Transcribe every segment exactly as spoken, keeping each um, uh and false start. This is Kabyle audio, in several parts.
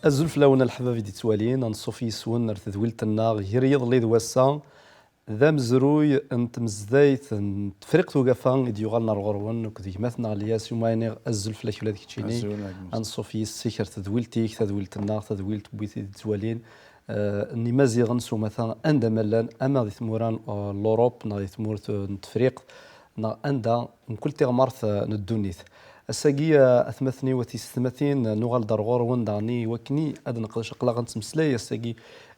Azul fell-awen a leḥbab i d-ittwalin, anṣuf yis-wen ar tedwilt-nneɣ gar yiḍelli d wass-a. D amezruy n tmezdayt n Tefriqt Ugafa i d-yuɣalen ar ɣur-wen, akked gma-tneɣ Lyas Umayniɣ, azul fell-ak ula d keččini. Azul, a gma. Anṣuf yis-k ar tedwilt-ik, tadwilt-nneɣ, tadwilt n wid i d-ittwalin, eh, n Imaziɣen s umata anda ma llan, ama di tmura n, eh, Lurup neɣ di tmurt, eh, n Tefriqt, neɣ anda mkul tiɣmert, eh, n ddunit. Ass-agi, eh, atmaten-iw, a tiyessetmatin, eh, nuɣal-d ar ɣur-wen daɣen i wakken i ad neqdec, aql-aɣ ad nettmeslay ass-agi,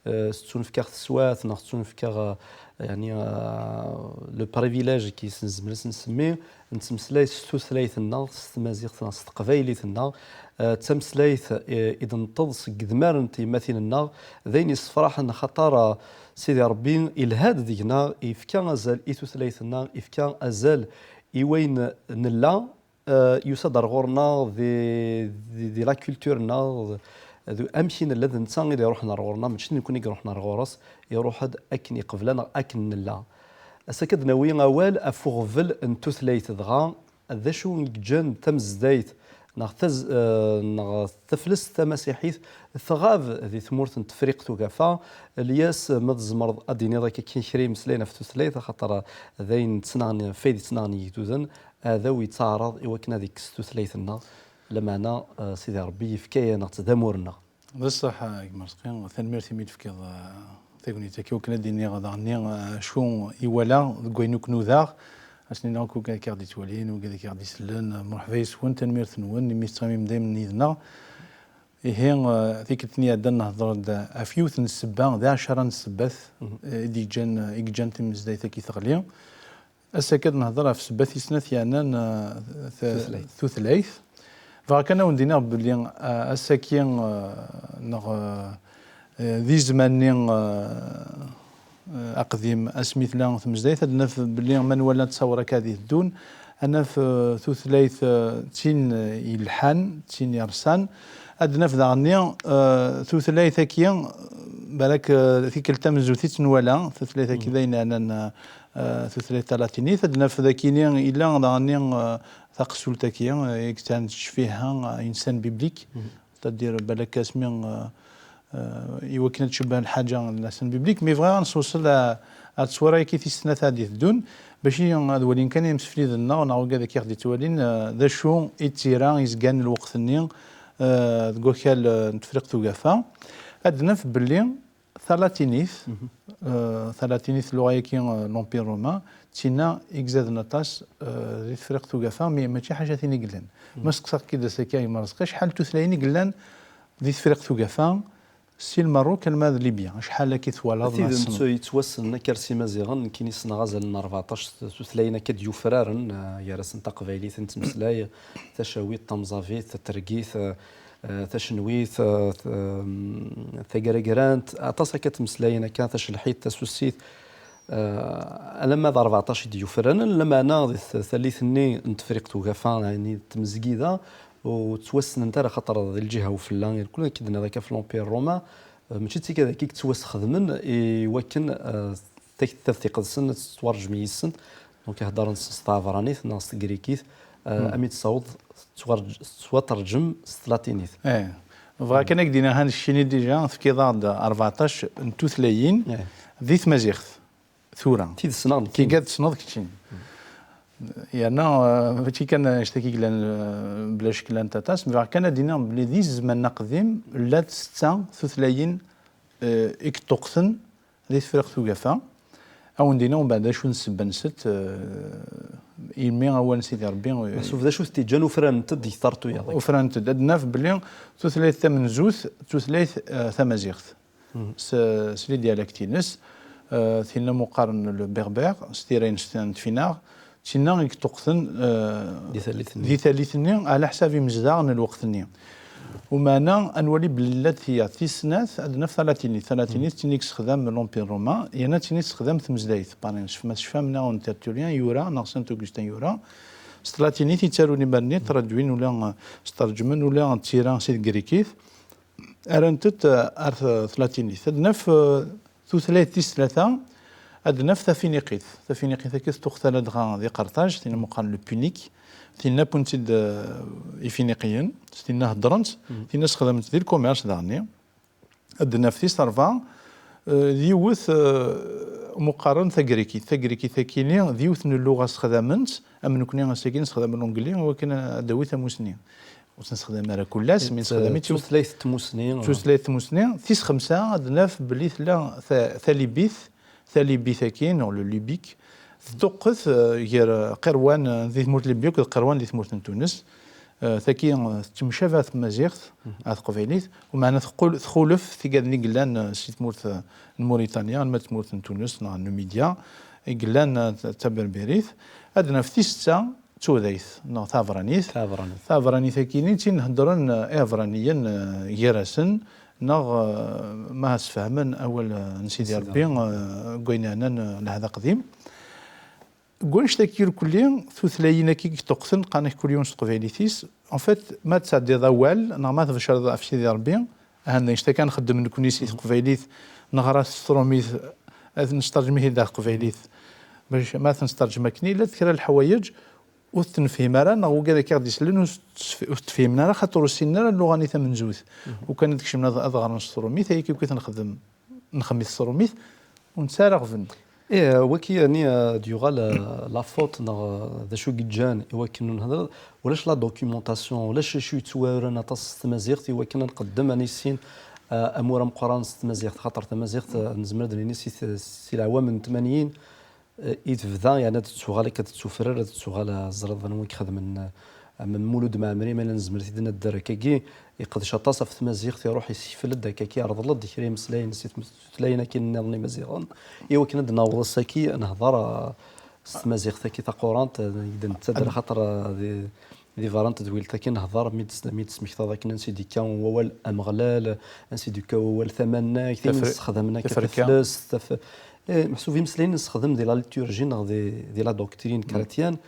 eh, tettunefk-aɣ teswiɛt neɣ tettunefk-aɣ, eh, yeɛni, eh, le privilège ki s-, nezmer ad s-nsemmi, nettmeslay s tutlayt-nneɣ, s tmaziɣt neɣ s teqbaylit-nneɣ. Eh, d tameslayt, eh, i d-neṭṭeḍ seg idmaren n tyemmatin-nneɣ, d ayen yessefraḥen axaṭer, eh, Sidi Ṛebbi ilha-d deg-neɣ, ifka azal i tutlayt-nneɣ, ifka azal i wayen nella, eh, yusa-d ar ɣur-neɣ di, di, di la culture-nneɣ, d, d amek i nella d netta i d-iruḥen ar ɣur-neɣ, mačči d nekkni i iruḥen ar ɣur-s, iruḥ-d akken iqebla neɣ akken nella. Ass-agi ad d-nawi awal ɣef uɣbel n tutlayt, dɣa d acu i yeǧǧan tamezdayt neɣ taz-, eh, neɣ taflest tamasiḥit tɣab di tmurt n Tefriqt Ugafa. Lyas, ma tzemreḍ ad d-tiniḍ akka kan kra imeslayen ɣef tutlayt, axaṭer d ayen ttnaɣen, fayda ttnaɣen yigduden, aɛdaw yettaɛraḍ i wakken ad ikkes tutlayt-nneɣ, lameɛna, eh, Sidi Ṛebbi yefka-yaneɣ-tt d amur-nneɣ. D ṣṣeḥ, a gma Rezqi, tanemmirt imi d-tefkiḍ, eh, tagnit-agi, akken ad d-iniɣ daɣen, eh, acu i walaɣ deg wayen akk nudaɣ, ad s-nini akk wigad i aɣ-d-ittwalin, wigad i aɣ-d-isellen, eh, mṛeḥba yes-wen, tanemmirt-nwen imi tettɣimim daymen yid-neɣ. Ihi, eh, tikkelt-nni iɛeddan nehder-d ɣef yiwet n ssebba, d ɛecra n ssebbat, eh, i d-yeǧǧan, i yeǧǧan tamezdayt-agi teɣli. Ass-agi ad nehder ɣef ssebba tis snat yeɛnan, eh, ta-, tutlayt. Tutlayt. Bɣiɣ kan ad wen-d-iniɣ belli, eh, ass-agi, eh, neɣ, eh, eh, di zzman-nni, eh, eh, aqdim, asmi tella tmezdayt, ad naf belli ma nwala ttawra akka ad iteddun, ad naf, eh, tutlayt, eh, d tin, eh, yelḥan, d tin yerṣan. Ad naf daɣenni, eh, tutlayt-agi, balak, eh, tikkelt tamenzut i tt-nwala, tutlayt-agi d ayen yeɛnan, eh, eh, tutlayt talatinit. Ad naf dagini yella daɣenni, eh, taqessult-agi, eh, i yettɛan ccfiha, eh, insan biblik. C'est-à-dire, balak asmi, eh, eh, i wakken ad tcebbeḥ lḥaǧa n l'insan biblik, mi bɣiɣ ad nessewṣel a-, ar ttwara-agi tis snat ad d-iteddun, bac i ad walin kan imsefliden-nneɣ, neɣ wigad akka i ɣ-d-ittwalin, eh, d acu i d tira izgan lweqt-nni, eh, deg wakal, eh, n Tefriqt Ugafa. Ad naf belli talatinit, eh, talatinit, lluɣa-agi, eh, l'Empire romain, d tinna i izaden aṭas, eh, di Tefriqt Ugafa, mi mačči ḥaca tin i yellan. Ma steqsaɣ-k-id ass-agi, a gma Rezqi, acḥal n tutlayin i yellan di Tefriqt Ugafa, si Lmerruk alma d Libya? Acḥal akka i twalaḍ neɣ tessneḍ? Yettwassnen akka ar s Imaziɣen, nekkini ssneɣ azal n rbeɛṭac tutlayin akka d-yufraren, eh, gar-asen taqbaylit i nettmeslay, tacawit, tamẓabit, tatergit, eh, eh, tacenwit, eh, t-, em, tagragrant, aṭas akka tmeslayin akka, tacelḥit, tasussit, eh, alamma d rbeɛṭac i d-yufraren, lameɛna di t-, tallit-nni n Tefriqt Ugafa, yeɛni d tmezgida, ur ttwassnent ara, xaṭer di lǧiha ufella, irkul akken d-nniḍ akka ɣef l'Empire romain, eh, mačči d tikad akka i yettwasxedmen i wakken, eh, Taktabt Iqedsen ad tettwarǧem yis-sen. Donc, heddren s, s tɛebranit neɣ s tegrikit, eh, ami d-tessaweḍ tettwarǧ-, tettwaterǧem s tlatinit. Eh, bɣiɣ kan ad k-d-iniɣ, ha nekkini déjà tefkiḍ-aɣ-d rbeɛṭac n tutlayin di tmaziɣt tura. Tid ssneɣ nekkini. Tigad tessneḍ keččini. Yerna, eh, mačči kan annect-agi yellan, eh, bla ccek llant aṭas, bɣiɣ kan ad d-iniɣ belli di zzman aqdim llant setta tutlayin, eh, i yeṭṭuqten di Tefriqt Ugafa. Ad wen-d-iniɣ umbeɛd acu n ssebba-nsent, eh, imi awal n Sidi Ṛebbi, eh, meḥsub d acu t-iǧǧan ufrant-d deg tartu-ya? Ufrant-d. Ad naf belli tutlayt tamenzut d tutlayt, eh, tamaziɣt. S, s les dialectes-ines, eh, tinna mu qqaren le berbère, s tira-ines n tfinaɣ, tinna i yeṭṭuqten, eh, di tallit-nni, di tallit-nni, ɛla ḥsab imezdaɣ n lweqt-nni. Umeɛna, ad nwali belli llant tiyaḍ. Tis snat, ad naf talatinit. Talatinit d tin i yessexdam l'Empire romain, yerna d tin i tessexdam tmezdayt. Paris, ma tecfam, neɣ Tertullien yura, neɣ Saint Augustin yura, s tlatinit i ttarun imar-nni, traduin ula, eh, s terǧmen ula d tira si tegrikit, rrant-t, eh, ar t-, tlatinit. Ad naf, eh, tutlayt tis tlata, ad naf tafiniqit. Tafiniqit-agi teṭṭuqet ladɣa di Qerṭaj, tinna mu qqaren le punique, tinna wwin-tt-id, eh, Ifiniqiyen, s tinna heddren-tt, tinna sexdamen-tt di lkumers daɣenni. Ad d-naf tis rebɛa, eh, d yiwet, eh, muqqaren tagrikit. Tagrikit akini d yiwet n lluɣa sexdamen-tt, am nekni ass-agi nessexdam l'anglais i wakken ad d-tawi tamusni. Ur tt-nessexdam ara kul ass, mi nessexdam-itt d tutlayt n tmusni. Tutlayt n tmusni. Tis xemsa, ad d-naf belli tella ta-, talibit, talibit-agi, neɣ le libique, teṭṭuqqet, eh, gar, eh, Qirwan, eh, di tmurt n Libya akked Qirwan di tmurt n Tunes. Eh, tagi, eh, tettemcabi ɣer tmaziɣt, ɣer teqbaylit, umeɛna teqqul, txulef tigad-nni yellan, eh, si tmurt, eh, n Muritanya, alma d tmurt n Tunes neɣ n Numidya, i yellan, eh, d taberbirit. Ad naf tis setta, d tudayt neɣ taɛebranit. Taɛebranit. Taɛebranit-agi-nni d tin heddren, eh, iɛebraniyen, eh, gar-asen, neɣ, eh, ma sfehmen awal, eh, n Sidi Rebbi, eh, deg wayen yeɛnan, eh, lɛehd aqdim. Deg wannect-agi irkelli, tutlayin-agi i yeṭṭuqqten, qqaren-ak kul yiwen s teqbaylit-is. En fait, ma tesɛeddiḍ awal, neɣ ma tbecreḍ ɣef Sidi Rebbi, ahan d annect-agi nxeddem nekni si teqbaylit, neɣra s trumit, ad nesṭerjem-it-id ɣer teqbaylit. Bac ma t-nesṭerjem akken, illa kra n leḥwayeǧ, ur t-nefhim ara, neɣ wigad akka ɣ-d-isellen ur s-, ur t-fhimen ara, xaṭer ur ssinen ara lluɣa-nni tamenzut. Ukan ad kecmen ad, ad ɣren s trumit, ayagi akk i t-nexdem, nxemmem-it s trumit, ur nesɛi ara aɣbel. Ih, waki, yani, eh, d-yuɣal, eh, la faute, neɣ, eh, d acu i yeǧǧan i wakken ur nhedreḍ, ulac la documentation, ulac acu yettwawren aṭas s tmaziɣt i wakken ad nqeddem ad nissin, eh, amur ameqqran s tmaziɣt, xaṭer tamaziɣt, eh, nezmer ad nini si t-, si leɛwam n tmanyin, eh, i tebda, yani ad tettuɣal akka, ad tettufrar, ad tettuɣal, eh, ẓriḍ anwa i ixedmen, eh, am Mulud Mɛemmri, ma yella nezmer-it-id ad nedder akkagi, iqdec aṭas ɣef tmaziɣt, iruḥ isekfel-d akkagi, irḍel-d kra imeslayen si tm-, tutlayin akkin nniḍen imaziɣen, i wakken ad d-naweḍ ass-agi, nehḍer, eh, s tmaziɣt-agi taqurant, eh, i d-nettader, xaṭer, eh, di, di berra n tedwilt-agi nehḍer, mi d-, mi d-tesmektaḍ akken ansi d-ikka wawal ameɣlal, ansi d-ikka wawal tamannagt, ayen nessexdamen akka, tafreka, taflest, taf-, eh, meḥsub imeslayen nessexdem di la liturgie neɣ di, di la doctrine chrétienne,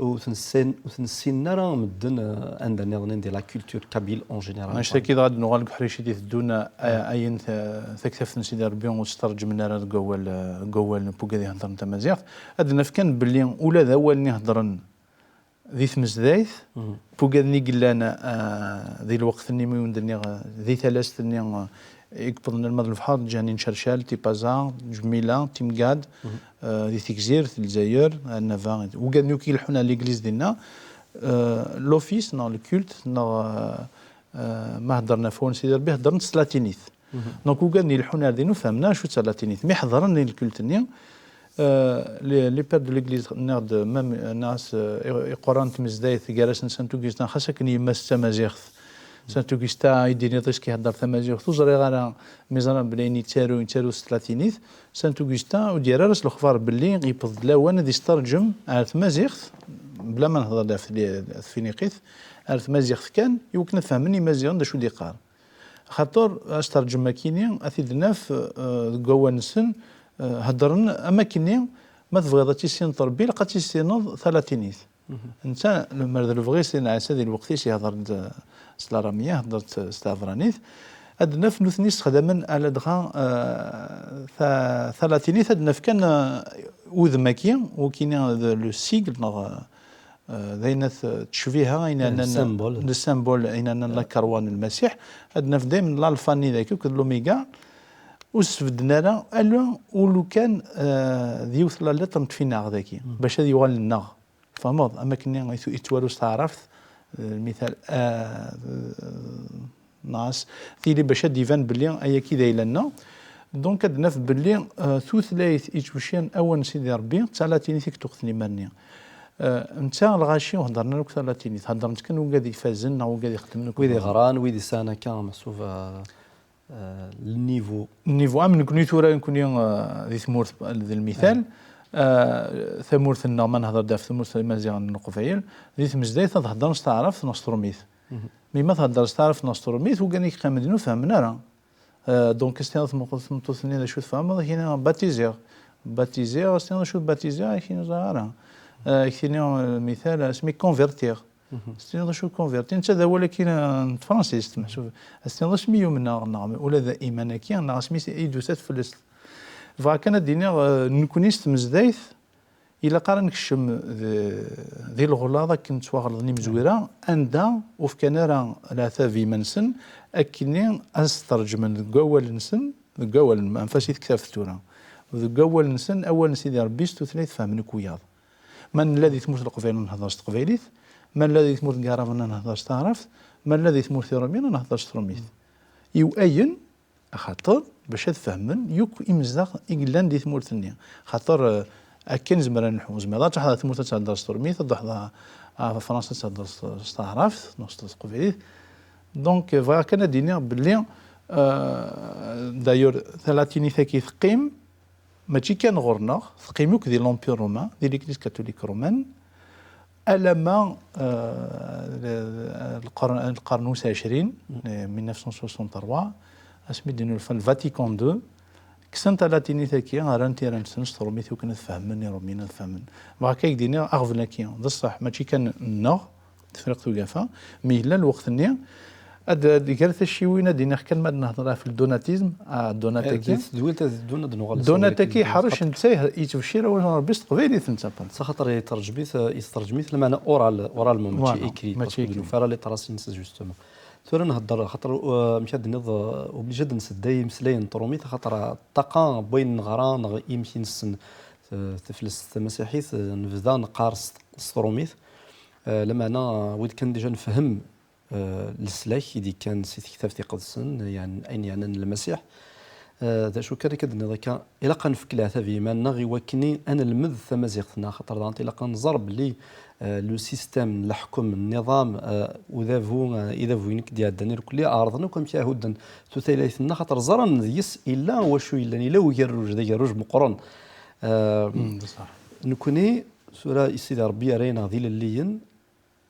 ur ten-ssin-, ur ten-ssinen ara medden, eh, anda nniḍen di la culture kabyle en général. Annect-agi dɣa ad nuɣal deg uḥric i d-iteddun, eh, ayen ta-, taktabt n Sidi Rebbi ur tt-terǧmen ara deg wawal, eh, deg wawal n wigad iheddren tamaziɣt. Ad naf kan belli ula d awalen iheddren di tmezdayt, n wigad-nni yellan, ah, di lweqt-nni mi wen-d-nniɣ, ah, di talast-nni, ah, i yewwḍen alma d lebḥer, Ǧanin Cercal, Tipaza, Ǧmila, Timgad, ah, di Tegzirt, Lezzayer, Annaba, wigad-nni akk ileḥḥun ar l'église dinna, ah, l'office neɣ le culte neɣ, ah, ah, ma heddren ɣef wawal n Sidi Rebbi, heddren s tlatinit. Donc, wigad-nni ileḥḥun ar din ur fehhmen ara acu d talatinit. Mi ḥeḍren i lkult-nni, euh, les, les pères de l'église, nniɣ-d, même, nniɣ-as, euh, i-, iqurran n tmezdayt, gar-asen Saint Augustin, xas akken yemma-s d tamaziɣt. Saint Augustin i d-tiniḍ isk ihedder tamaziɣt, ur ẓriɣ ara, mi ẓran belli ayen yettaru, yettaru s tlatinit. Saint Augustin ur d-yerri ara s lexbar belli yewweḍ-d lawan ad yestarǧem ar tmaziɣt, bla ma nehḍer ɣef tli-, tfiniqit, ar tmaziɣt kan, i wakken ad fehmen imaziɣen d acu d-iqqar. Axaṭer asterǧem akini, ad t-id-naf, eh, deg wawal-nsen, eh, heddren am akkenni, ma tebɣiḍ ad tissineḍ Ṛebbi, ilaq ad tissineḍ talatinit. Netta, lemmer d lebɣi-s, Sidna Ɛisa di lweqt-is ihder-d, eh, s laramya, ihder-d s tɛebranit. Ad naf nutni ssexdamen ala dɣa, eh, ta-, talatinit, ad naf kan, eh, udem-agi, wakini d le sigle, neɣ, eh, Eh, d ayen at, ttecbiha, ayen eh, anan, le symbole, ayen anan la karwa n Lmasiḥ, ad naf daymen l'alfa-nni dagi akked l'oméga, ur s-bedden ara, ala ulukan, eh, d yiwet la lettre n tfinaɣ dagi, bac ad yuɣal nneɣ. Tfehmeḍ? Am akken i t-, yettwaru s taɛrabt, eh, lmital, eh, neɣ as tili bac ad d-iban belli ayagi d ayla-nneɣ. Donc, ad naf belli, eh, tutlayt ittweccan awal n Sidi Rebbi, d talatinit i yeṭṭuqten iman-nni. Eh, netta lɣaci ur heddren ara akk talatinit, heddren-tt kan wigad ifazen neɣ wigad ixeddmen akk. Wid iɣran, wid isɛan akka, meḥsub, eh, eh, le niveau. Niveau, am nekni tura, nekni, eh, di tmurt, d lmital, eh, tamurt-nneɣ, ma nehder-d ɣef tmurt n Imaziɣen n Leqbayel, di tmezdayt ad heddren s taɛrabt neɣ s trumit. Mi ma thedder s taɛrabt neɣ s trumit, wigad i yeqqimen din ur fehmen ara. Euh, donc, as-tiniḍ tmeṭṭut-nni d acu tfehmeḍ, ad k-yini batiziɣ. Batiziɣ, as-tiniḍ acu batiziɣ, ad k-yini ẓriɣ ara. Euh, ad k-tini, euh, lmital, asmi convertiɣ. As-tiniḍ acu converti, netta d awal akkin, euh, n tefransist, meḥsub. As-tiniḍ asmi yumneɣ, neɣ ula d iman-agi, neɣ asmi i d-tusa teflest. Bɣiɣ kan ad d-iniɣ, euh, nekni s tmezdayt, Ilaq ara nekcem d- di leɣlaḍ akken ttwaɣelḍen imezwura, anda ur fkan ara leɛtab i yiman-nsen, akkenni ad s-tṛeǧmen deg wawal-nsen, deg wawal n anef-as i tektabt tura, deg wawal-nsen, awal n Sidi Ṛebbi s tutlayt fehmen akk wiyaḍ. Ma nella di tmurt n Leqbayel, ad nehder s teqbaylit. Ma nella di tmurt n Yeɛraben, ad nehder s taɛrabt. Ma nella di tmurt n Iṛumyen, ad nehder s tṛumit. Iw ayen, axaṭer bac ad fehmen yakk imezdaɣ i yellan di tmurt-nni. Axaṭer, eh, akka i nezmer ad nelḥu. Zemreḍ ad truḥeḍ ɣer tmurt ad thedder s tṛumit, ad truḥeḍ ɣer, ɣer Fransa ad thedder s, s taɛrabt neɣ s teqbaylit. Donc, eh, bɣiɣ kan ad d-iniɣ belli, eh, d'ailleurs, talatinit-agi teqqim, mačči kan ɣur-neɣ, teqqim akk di l'Empire romain, di l'Église catholique romaine, alamma, euh, le- le- lqern lqern wis ɛecrin, eh, mille neuf cent soixante-trois, asmi d-innulfa le Vatican deux, kksen talatinit-agi, rran tira-nsen s tṛumit i wakken ad fehmen Iṛumyen, ad fehmen. Bɣiɣ kan ad k-d-iniɣ aɣbel-agi d ṣṣeḥ, mačči kan nneɣ, Tefriqt Ugafa, mi yella lweqt-nni, ad d-, gar tacciwin ad d-iniɣ kan ma d-nehder ɣef le donatisme, ah, donat-agi. Di tedwilt ad ddun ad nuɣal s Donat-agi ḥerrec netta yeh- yettbecciṛ awal n Ṛebbi s teqbaylit netta. S axaṭer yetterǧem-it, yetterǧem-it, lameɛna oral, oralement, mačči écrit, parce que ur nufi ara les traces-ines, justement. Tura nhedder, xaṭer, uh, amek ad d-tiniḍ, uh, obligé ad nsedday imeslayen n tṛumit, xaṭer, uh, ṭṭaqa n wayen neɣra neɣ imek i nessen, uh, taflest tamasiḥit, uh, nebda neqqar s, s tṛumit. Uh, lameɛna, uh, wid kan déjà nefhem, uh, leslak i d-ikkan si tektabt iqedsen, yeɛni ayen yeɛnan Lmasiḥ. Uh, d acu kan akka d-tenniḍ akka, ilaq ad nefk leɛtab i yiman-nneɣ i wakken ad nelmed tamaziɣt-nneɣ, xaṭer daɣen ilaq ad nẓer belli, uh, le système n leḥkem, nniḍam, uh, udabu, uh, idabuyen i d-iɛeddan irkelli, ɛerḍen akk amek ad hudden tutlayt-nneɣ, xaṭer ẓran deg-s illa wacu yellan, illa ugerruj, d agerruj meqqren. Uh, nekkni, tura, i Sidi Ṛebbi yerra-yaneɣ d ilelliyen,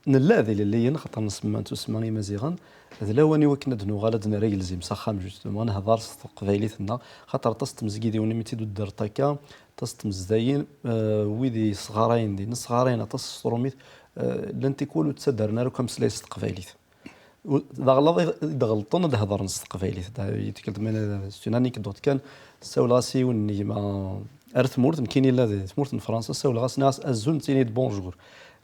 nella d ilelliyen, xaṭer nsemma, nettusemma Imaziɣen, d lawan i wakken ad nuɣal ad nerr agelzim s axxam, justement, ad nehder s teqbaylit-nneɣ, xaṭer aṭas n tmezgidiwin, imi tt-id-tuddreḍ akka, aṭas n tmezdayin, eh, wid yesɣarayen din, sɣarayen aṭas s tṛumit, eh, llan tikwal ur ttadaren ara akk ameslay s teqbaylit. U-, d aɣlaḍ i, i d-ɣelṭen ad hedren s teqbaylit. Da, i tikkelt ma, c'est une anecdote kan, ssawleɣ-as i yiwen n gma ar tmurt, nekkini yella di tmurt n Fransa, ssawleɣ-as, nniɣ-as, "Azul", nettini-d bonjour.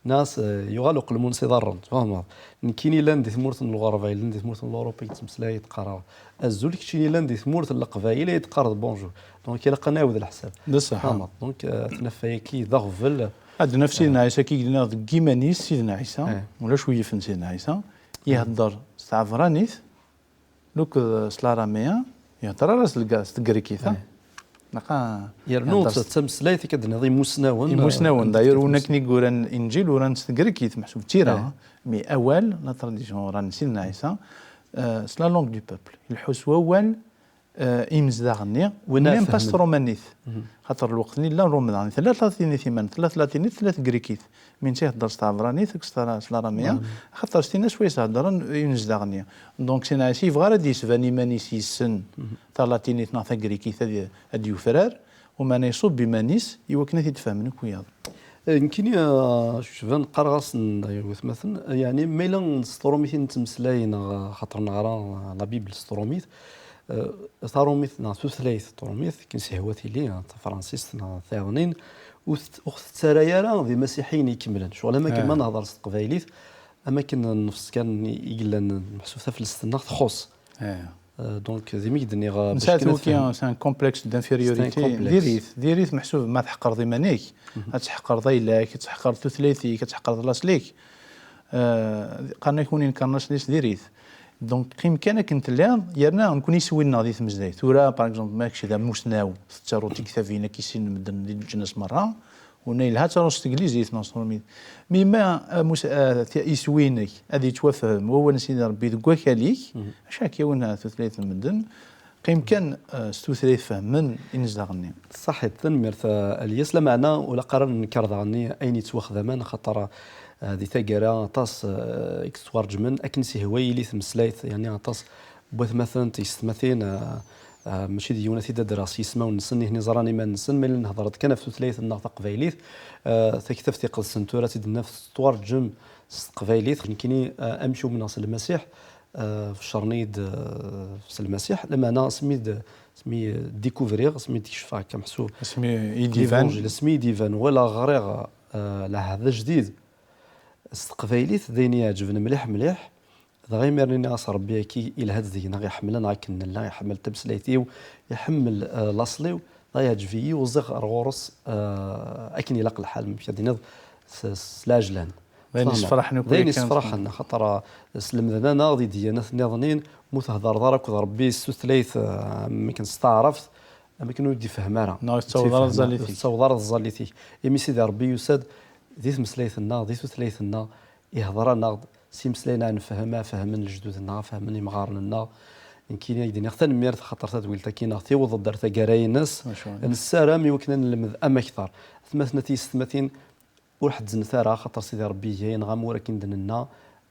Nniɣ-as, eh, yuɣal uqelmun s iḍarren, tfehmeḍ. Nekkini yellan di tmurt n lɣerba, yellan di tmurt n Luṛupa, yettmeslay, yeqqar-aɣ, "Azul", keččini yellan di tmurt n Leqbayel, ay d-teqqareḍ bonjour. Donc, ilaq ad nɛawed leḥsab. D ṣṣeḥ. Tfehmeḍ. Donc, eh, atnafay-agi d aɣbel. Ad naf Sidna Ɛisa, ki yenna deg yiman-is, Sidna Ɛisa, ulac wi yifen Sidna Ɛisa, ihedder s tɛebranit, luked s laramea, ihedder ara s lga-, s tegrikit, ha? Naqa Yernu ihedder s d tameslayt i k-d-nniḍ imusnawen, imusnawen, eh, d'ailleurs, win akken i yuran Inǧil, uran s tegrikit, meḥsub d tira, mi awal, la tradition oral n Sidna Ɛisa, eh, s la langue du peuple. Ileḥḥu s wawal, eh, imezdaɣ-nni, même pas s tṛumanit. Xaṭer lweqt-nni llan Rumḍan. Tella tlatinit iman, tella tlatinit, tella tegrikit. Mi netta ihedder s tɛebranit, s tara-, s laramia, xaṭer s tinna swayes heddren imezdaɣ-nni. Donc, Sidna Ɛisa yebɣa ara ad d-yesban iman-is yessen talatinit neɣ tagrikit ad, ad d-yufrar, umeɛna iṣubb iman-is i wakken ad t-id-fehmen akk wiyaḍ. Eh, nekkini, eh, cban qqareɣ-asen, d watmaten, eh, yeɛni, ma yella s tṛumit i nettmeslay, neɣ, eh, xaṭer neɣra, eh, la Bible s tṛumit, eh, taṛumit neɣ tutlayt n tṛumit, akken s-ihwa tili, eh, tafransist neɣ tiɛeḍnin, ur tet-, ur ɣ-tettarra ara d imasiḥiyen ikemlen. Ccɣel am akken ma nehder s teqbaylit, am akken nnefs kan i yellan, meḥsub taflest-nneɣ txuṣṣ. Eh, donc, d imi i d-nniɣ, eh, bac Nesɛa kan ad tewki, fhem- c'est un complexe d'infériorité. C'est un complexe. Diri-t, diri-t meḥsub ma tḥeqreḍ iman-ik, ad tḥeqreḍ ayla-k, ad tḥeqreḍ tutlayt-ik, ad tḥeqreḍ laṣel-ik. Eh, qqaren-ak win inkaren laṣel-is diri-t. Donc, qqim kan akken telliḍ, yerna nekkni iswi-nneɣ di tmezdayt. Tura, par exemple, ma kečč d amusnaw, tettaruḍ tiktabin akka i ssinen medden di leǧnas merra, Unna yelha ad taruḍ s teglizit neɣ s tṛumit. Mi ma, a Musa, a, ti-, iswi-inek ad yettwafhem wawal n Sidi Ṛebbi deg wakal-ik, acu ara k-yawin ar tutlayt n medden? Qqim kan, a, s tutlayt fehmen inezdaɣ-nni. Ṣaḥit, tanemmirt, a Lyas. Lameɛna, ur ilaq ara ad nenker daɣen ayen yettwaxdamen, axaṭer, a, di taggara aṭas, a, i yettwaṛeǧmen akken s-ihwa yili tmeslayt, yeɛni aṭas n watmaten, tiyessetmatin, a, Ah, mačči d yiwen ad t-id-adreɣ s yismawen-nsen, nitni ẓran iman-nsen, ma yella nehder-d kan ɣef tutlayt-nneɣ taqbaylit, ah, taktabt iqedsen tura ad tt-id-naf tettwarǧem s teqbaylit. Nekkini, ah, amek umneɣ s Lmasiḥ, ah, beccren-iyi-d, ah, s Lmasiḥ, lameɛna asmi d-, asmi découvriɣ, asmi d-kecfeɣ akka meḥsub asmi i d-iban l'évangile, asmi i d-iban, wala ɣriɣ, eh, lɛehd ajdid s teqbaylit, d ayen iɛeǧben mliḥ mliḥ. Dɣa imir-nni nniɣ-as: "Ṛebbi-agi ilha-d deg-neɣ, iḥemmel-aneɣ akken nella, iḥemmel tameslayt-iw, iḥemmel, eh, laṣel-iw." Dɣa iɛǧeb-iyi, uẓiɣ ar ɣur-s, eh, akken ilaq lḥal, amek ad d-tiniḍ, s, s lɛejlan. D ayen Tfehmeḍ? yessefraḥen akk D ayen yakan. Yessefraḥen, axaṭer, eh, slemden-aneɣ-d i diyyanat nniḍen-in, mu thedreḍ ara akked Ṛebbi s tutlayt, eh, am akken s taɛrabt, am akken ur d-ifehhem ara. Neɣ ur tettaweḍ ara tẓallit-ik. Ur tettaweḍ ara tẓallit-ik. Imi Sidi Ṛebbi yusa-d di tmeslayt-nneɣ, di tutlayt-nneɣ, ihder-aneɣ-d s imeslayen ara nefhem, ara fehmen lejdud-nneɣ, ara fehmen imɣaren-nneɣ. Nekkini ad k-d-iniɣ tanemmirt, xaṭer tadwilt-agi-nneɣ tiweḍ-d ar taggara-ines. Maca. Nessaram i wakken ad nelmed am akteṛ. Atmaten at yessetmatin, ur ḥezznet ara, xaṭer Sidi Ṛebbi iga-aneɣ am wur akken d-nenna: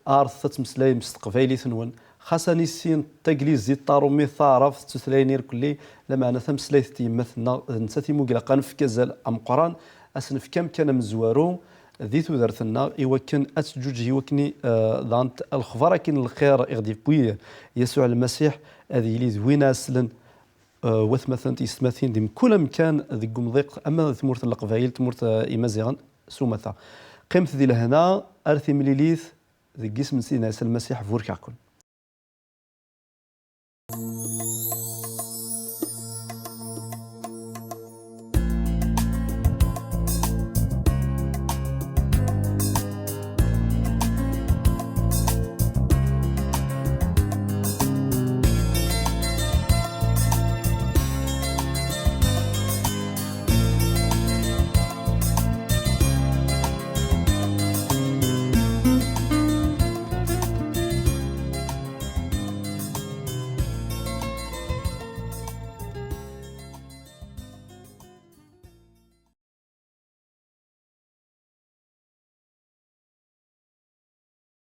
"Artet ad tmeslayem s teqbaylit-nwen, xas ad nissin taglizit, taṛumit, taɛrabt, d tutlayin irkelli, lameɛna tameslayt n tyemmat-nneɣ d nettat i mu ilaq ad nefk azal ameqqran, ad s-nefk amkan amezwaru di tudert-nneɣ, i wakken ad teǧǧuǧeg, i wakken i, eh, daɣen lexbar akin n lxir i ɣ-d-yewwi Yasuɛ Lmasiḥ ad yili d win ara slen, eh, watmaten d yessetmatin di mkul amkan deg umḍiq, ama di tmurt n Leqbayel, tmurt, eh, Imaziɣen s umata." Qqimet di lehna, ar timlilit, deg yisem n Sidna Ɛisa Lmasiḥ, burkeɣ-ken.